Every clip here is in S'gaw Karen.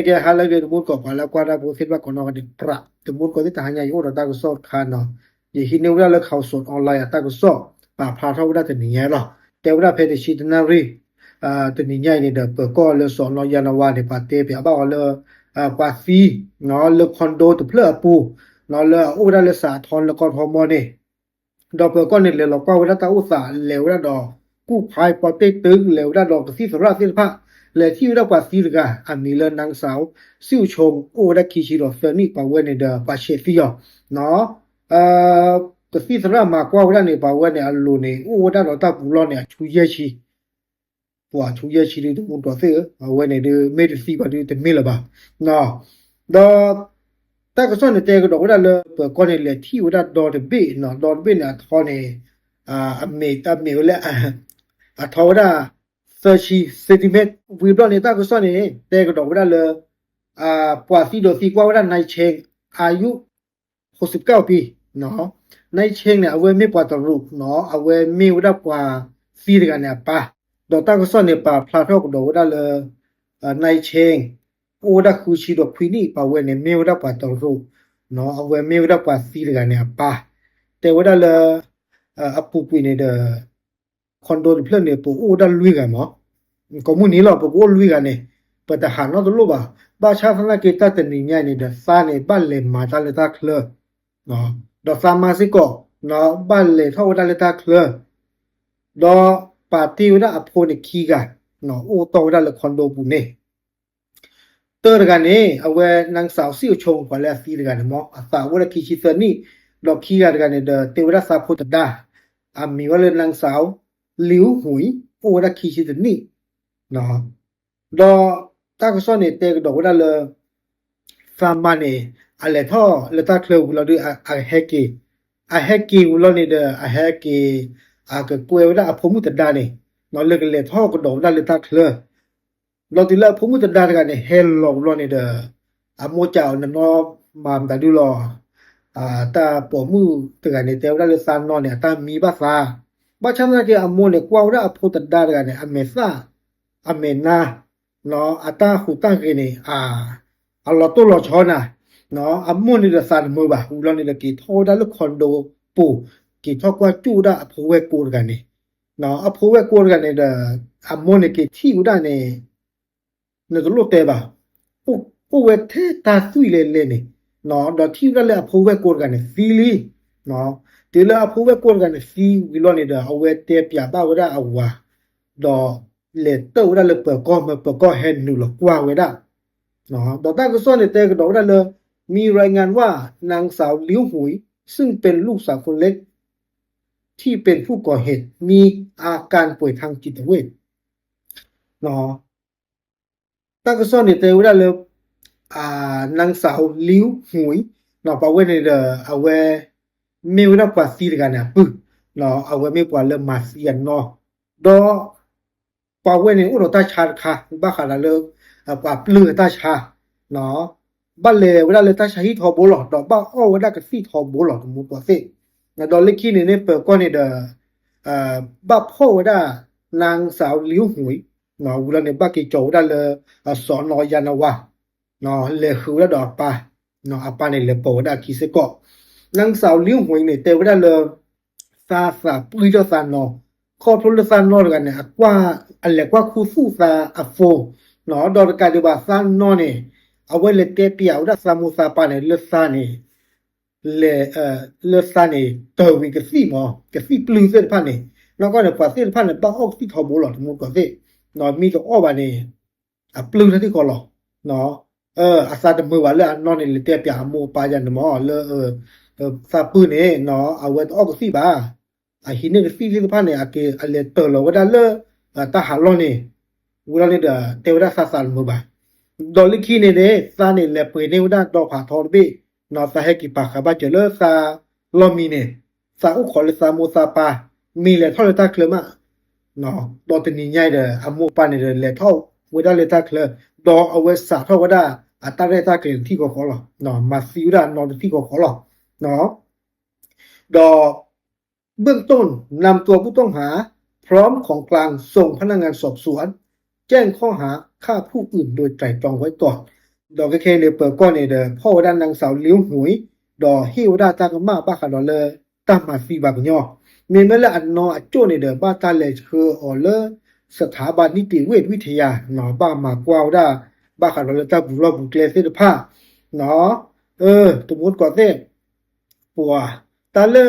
ကဲ ဟါလၢအဂ့ၤ တမူတကိး ပှၤလၢကွၢ်တၢ်ဖိသ့ၣ်တဖၣ်ကိးနီၢ်ဂၤဒဲး ပြး တမူတကိးသ့ၣ် တဟါညါ ယအိၣ်ဒီးတၢ်ကစီၣ်တခါနီၤ, ယဟံးန့ၢ်ဝဲဒၣ်လၢ Khaosod Online အတၢ်ကစီၣ် ပာ်ဖျါထီၣ်ဝဲဒၣ်တနံၤညါလီၤ. တဲဝဲဒၣ်ဖဲတဆံတနၣ်ရံၣ် တနံၤညါအံၤန့ၣ်ဒီး ပၢၤကီၢ်လၢစီၤနီၢ်ယါနဝါန့ၣ် ပှၤတဲပၠးဘၣ်အီၤလၢ ပှၤသံ လၢ condo တဖျၢၣ်အပူၤ လၢအအိၣ်ဝဲဒၣ်လၢစးထီလၢကီၢ်ထီမီန့ၣ် ဒီးပၢၤကီၢ်န့ၣ် လဲၤလီၤကွၢ်ဝဲဒၣ်တၢ်အိၣ်သး လဲၤဝဲဒၣ်ဒီး ကူၣ်ဖးပီၣ်တဲၣ်တု လဲၤဝဲဒၣ်ဒီးကသံၣ်သရၣ်သ့ၣ်တဖၣ် လဲၤထံၣ်ဝဲဒၣ်ပှၤသံတဂၤ အမံၤလၢ နၢင်းစၢဝ် စံၣ်အိၣ်ဆိ အိၣ်ဝဲဒၣ်ခံဆံဒီးသၢနံၣ် ပှၤဝဲန့ၣ်ဒီး ပှၤဆဲးသံအီၤ ကသံၣ်သရၣ်မၤကွၢ်ဝဲဒၣ်န့ၣ် ပှၤဝဲန့ၣ်အလိၤန့ၣ် အိၣ်ဝဲဒၣ်ဒီးတၢ်ပူၤလီၢ်န့ၣ် အဆူယဲၢ်ဆံ ပှၤဆူယဲၢ်ဆံဒု တမူတကိးသ့ၣ်ဧၢ, အဝဲန့ၣ်ဒု မ့ၢ်တသံဘၣ်ဒု တမ့ၢ်လၢၤဘၣ်. ဒီး တၢ်ကစီၣ်န့ၣ်တဲကဒီးဝဲဒၣ်လၢ ပၢၤကီၢ်န့ၣ် လဲၤထံၣ်ဝဲဒၣ်ဒီတဘ့ၣ်နီၤ, ဒီတဘ့ၣ်န့ၣ် အထီန့ၣ် အမ့ၢ် အမ့ၢ်ဝဲလၢ အထီဝဲဒၣ် သၢဆံ centimeter ဝံၤဘျီန့ၣ် တၢ်ကစီၣ်န့ၣ် တဲကဒီးဝဲဒၣ်လၢ ပှၤသံဒီးသံကွၢ်ဝဲဒၣ် နၢၣ်ဆ့ အယု ဟိးစံးကၣ်ပံၤ နၢၣ်ဆ့န့ၣ် အဝဲမ့ၢ်ပှၤတရူးနီၤ, အဝဲမ့ၢ်ဝဲဒၣ်ပှၤသံတဂၤန့ၣ်အပၢ်, ဒီးတၢ်ကစီၣ်န့ၣ် ပာ်ဖျါထီၣ်ကဒီးဝဲဒၣ်လၢ နၢၣ်ဆ့ အိၣ်ဝဲဒၣ်ဃုဆံဒီးခွံနံၣ် ပှၤဝဲန့ၣ် မ့ၢ်ဝဲဒၣ်ပှၤတရူးနီၤ, အဝဲမ့ၢ်ဝဲဒၣ်ပှၤသံတဂၤန့ၣ်အပၢ်, တဲဝဲဒၣ်လၢ အပူၤကွံာ်န့ၣ်ဒီး condo တဖျၢၣ်န့ၣ် ပအိၣ်ဝဲဒၣ်လွံၢ်ဂၤမး, ကိးမုၢ်နံၤလီၤ ပကအိၣ်လွံၢ်ဂၤန့ၣ် ပတဟးနီတလိၣ်ဘၣ်, ဘၣ်ဆၣ်သနာ်က့ တၢ်တနံၤညါအံၤန့ၣ်ဒီး သးန့ၣ် ဘၣ်လဲၤမၤတၢ်လၢတၢ်ချၢ ဒီးသးမါစ့ၢ်ကီး ဘၣ်လဲၤထီၣ်ဝဲဒၣ်လၢတၢ်ချၢ, ဒီးပာ်တ့ၢ်ဝဲဒၣ်အဖိန့ၣ်ခံဂၤ အိၣ်တီၢ်ဝဲဒၣ်လၢ condo ပူၤန့ၣ် တၢတဂၤန့ၣ် အဝဲ နၢင်းစၢဝ် စံၣ်အိၣ်ဆိ ပှၤလၢအသံတဂၤန့ၣ်မး အသးအိၣ်ဝဲဒၣ်ခံဆံသၢနံၣ်, ဒီးခံဂၤတဂၤန့ၣ်ဒီး တဲဝဲဒၣ်သးဖိသဒါ, အမံၤဝဲလၢ နၢင်းစၢဝ် လံဟူအံၤ အိၣ်ဝဲဒၣ်ခံဆံတနံၣ်, ဒီးတၢ်ကစီၣ်န့ၣ် တဲကဒီးဝဲဒၣ်လၢ သးမါန့ၣ် အလဲၤထီၣ်လၢတၢ်ချၢဝံၤလီၤဒီး အဟဲက့ၤ, အဟဲက့ၤဝံၤလီၤန့ၣ်ဒီး အဟဲက့ၤ အကကွဲဝဲဒၣ်အဖိမုၣ်သဒါန့ၣ် လၢကလဲၤထီၣ်ကဒီးဝဲဒၣ်လၢတၢ်ချၢ ဒီးတုၤလၢအဖိမုၣ်သဒါတဂၤန့ၣ် ဟဲလီၤဝံၤလီၤန့ၣ်ဒီး အမိၢ်ကးအီၤ နနီၢ်မၤမတၤဒုလီၤ, တၢ်ပိာ်မုၣ်တဂၤန့ၣ် တဲဝဲဒၣ်လၢသးနီၢ်န့ၣ် အတၢ်မံဘၣ်သး, ဘၣ်ဆၣ်သနာ်က့ အမိၢ်န့ၣ် ကွၢ်ဝဲဒၣ်အဖိသဒါတဂၤန့ၣ် အမဲာ်သၣ် အမဲာ်နါ အတၢ်ဟူးတၢ်ဂဲၤန့ၣ် အလီၤတိၢ်လီၤဆီနၤ, အမိၢ်န့ၣ်ဒီးသးတမုာ်ဘၣ် ဝံၤလီၤန့ၣ်ဒီး က့ၤထီၣ်ဝဲဒၣ်လၢ condo ပူၤ, က့ၤထီၣ်ကွၢ်ကၠူၣ်ဝဲဒၣ်အဖိဝဲၢ်ကိတဂၤန့ၣ်, အဖိဝဲၢ်ကိတဂၤန့ၣ်ဒီး အမိၢ်န့ၣ်က့ၤထံၣ်ဝဲဒၣ်န့ၣ် နတလိၣ်တဲဘၣ်, အိၣ်ဝဲထဲတၢ်သွံၣ်လဲၤလဲၤန့ၣ်, ဒီးထံၣ်ဝဲဒၣ်လၢအဖိဝဲၢ်ကိတဂၤန့ၣ်သံလံ, တုၤလၢအဖိဝဲၢ်ကိတဂၤန့ၣ်သံဝံၤလီၤန့ၣ်ဒီး အဝဲတဲပၠးဘၣ်ဝဲဒၣ်အဝၤ, ဒီးလဲၤတၢၢ်ဝဲဒၣ်လၢပၢၤကီၢ် မ့ၢ်ပၢၤကီၢ်ဟဲနုာ်လီၤကွၢ်ဝဲဒၣ်, ဒီးတၢ်ကစီၣ်န့ၣ်တဲကဒီးဝဲဒၣ်လၢ มีรายงานว่า นางสาว ลิ้วหุย ซึ่งเป็นลูกสาวคนเล็ก ที่เป็นผู้ก่อเหตุ มีอาการป่วยทางจิตเวช တၢ်ကစီၣ်န့ၣ်တဲဝဲဒၣ်လၢ นางสาว ลิ้วหุย ပှၤဝဲန့ၣ်ဒီး အဝဲ မ့ၢ်ဝဲဒၣ်ပှၤသံတဂၤန့ၣ်အပုၢ်, အဝဲမ့ၢ်ပှၤလၢမၤသံအနီၢ်, ဒီး ပှၤဝဲန့ၣ်အိၣ်ဒီးတၢ်ဆါတခါ ဘၣ်ဃးဒီးလၢ ပှၤပျုၢ်အတၢ်ဆါ ဘၣ်လဲၤဝဲဒၣ်လၢတၢ်ဆါဟံၣ်ထီဘိလီၤ ဒီးဘၣ်အီၣ်ဝဲဒၣ်ကသံၣ်ထီဘိလီၤ တမူတကိးသ့ၣ်, ဒီးလၢခံန့ၣ်န့ၣ် ပၢၤကီၢ်န့ၣ်ဒီး ဘၣ်ဖီၣ်ဝဲဒၣ် นางสาว ลิ้วหุย ဝံၤလီၤန့ၣ် ဘၣ်က့ၤကၠီၤဝဲဒၣ်လၢ စီၤနီၢ်ယါနဝါ လဲၤဃုာ်ဝဲဒၣ်ဒီးအပၢ်, အပၢ်န့ၣ်လဲၤပိာ်ဝဲဒၣ်အခံစ့ၢ်ကီး, နၢင်းစၢဝ်လံဟူးန့ၣ် တဲဝဲဒၣ်လၢ သးသးပှံၢ်ထီၣ်သးနီၢ်, ခီဖျိလၢသးနီၢ်တဂၤန့ၣ် အလဲၤကွၢ်ခူသူၣ်သးအ phone, ဒီးတကးဒံးဘၣ်သးနီၢ်န့ၣ် အဝဲလဲၤတဲပၠးဝဲဒၣ်သးမိၢ်သးပၢ်န့ၣ် လၢသးန့ၣ် လဲၤ လၢသးန့ၣ် တၢၤဝံၤကသံၣ်မး ကသံၣ်ပျုၢ်သ့ၣ်တဖၣ်န့ၣ်, နီၢ်ကီၢ်န့ၣ် ပှၤသ့ၣ်တဖၣ်န့ၣ် ဘၣ်အီၣ်ကသံၣ်ထီဘိလီၤ တမူတကိးသ့ၣ်, မ့ၢ်တအီၣ်ဘၣ်န့ၣ် အပျုၢ်ထီၣ်သ့ၣ်ဃီလီၤ. အသးတမုာ်ဘၣ်လၢအနီၢ်န့ၣ် လဲၤတဲပၠးအမိၢ်အပၢ်ယၤန့ၣ်မး လၢ သးပုၢ်န့ၣ် အဝဲတအီၣ်ကသံၣ်ဘၣ်, အဟံးန့ၢ်ကသံၣ်သ့ၣ်တဖၣ်န့ၣ် အက့ၤအလဲၤတၢၤလီၤဝဲဒၣ်လၢ တၢ်ဟးလီၢ်န့ၣ်, ဝံၤလီၤန့ၣ်ဒီး တဲဝဲဒၣ်သးသးတမုာ်ဘၣ်. ဒီးလၢခံန့ၣ်န့ၣ် သးန့ၣ်လဲၤပှ့ၤန့ၢ်ဝဲဒၣ်ဒီဖးထီတဘ့ၣ်, သးဟဲက့ၤပာ်ဃာ်ဘၣ်စၢၤလၢသးလီၢ်မံန့ၣ်, သးအိၣ်ခိးလၢသးမိၢ်သးပၢ်, မ့ၢ်လဲၤထီၣ်လၢတၢ်ချၢမး ဒီးတနံၤညါအံၤဒီး အမိၢ်အပၢ်န့ၣ်ဒီး လဲၤထီၣ်ဝဲဒၣ်လၢတၢ်ချၢ, ဒီးအဝဲစးထီၣ်ဝဲဒၣ်အတၢ်ရဲၣ်တၢ်ကျဲၤတထံၣ်ဃီဃီလီၤ. မၤသံဝဲဒၣ်အနီၢ်တထံၣ်ဃီဃီလီၤ. ဒီး เบื้องต้นนำตัวผู้ต้องหาพร้อมของกลางส่งพนักงานสอบสวนแจ้งข้อหาฆ่าผู้อื่นโดยไตร่ตรองไว้ก่อน ဒီးခဲခဲအံၤန့ၣ် ပၢၤကီၢ်န့ၣ်ဒီး ဖီၣ်ဝဲဒၣ် นางสาว เลี้ยวหวย ဒီးဟ့ၣ်ဝဲဒၣ်တၢ်ကမၣ်ဘၣ်ဃးဒီးလၢ တၢ်မၤသံဘၣ်ကညီ, မ့မ့ၢ်လၢအနီၢ်အကၠိၣ်န့ၣ်ဒီး ဘၣ်တၢ်လဲၤဆှၢအီၤလၢ สถาบันนิติเวชวิทยา ဘၣ်မၤကွၢ်ဝဲဒၣ် ဘၣ်ဃးဒီးလၢတၢ်ပူၤလီၢ်ပူၤကျဲသ့ၣ်တဖၣ်, တမူတကိးသ့ၣ် ပှၤ တၢ်လၢ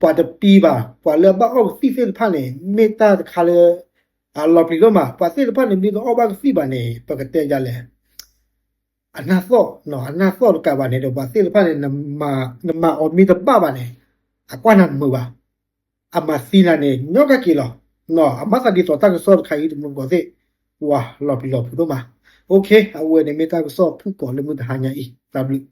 ပှၤတပံဘၣ် ပှၤလၢအဘၣ်အီၣ်ကသံၣ်သ့ၣ်တဖၣ်န့ၣ် မ့ၢ်တၢ်တခါလၢ အလီၤပျံၤဒိၣ်မး, ပှၤသ့ၣ်တဖၣ်န့ၣ် မ့ၢ်တအီၣ်ဘၣ်ကသံၣ်ဘၣ်န့ၣ် ပကတဲယၤလဲၣ်, အနၢ်သီၣ်, အနၢ်သီၣ်တကးဘၣ်န့ၣ်ဒီး ပှၤသ့ၣ်တဖၣ်န့ၣ် နမၤအီၤမ့ၢ်တဘၣ်ဘၣ်န့ၣ် အကွၢ်နၤမုာ်ဘၣ်, အမၤသံနၤန့ၣ် ညီကက့ၤလီၤ, အမၤသးဒ်သိးတၢ်ကစီၣ်တခါအံၤ တမူတကိးသ့ၣ်, ပှၤလီၤပျံၤလီၤဖုးဒိၣ်မး, အဝဲန့ၣ်မ့ၢ်တၢ်ကစီၣ်ဖုၣ်ကိာ်လၢမုၢ်တဟါညါအံၤ, တၢ်ဘျုး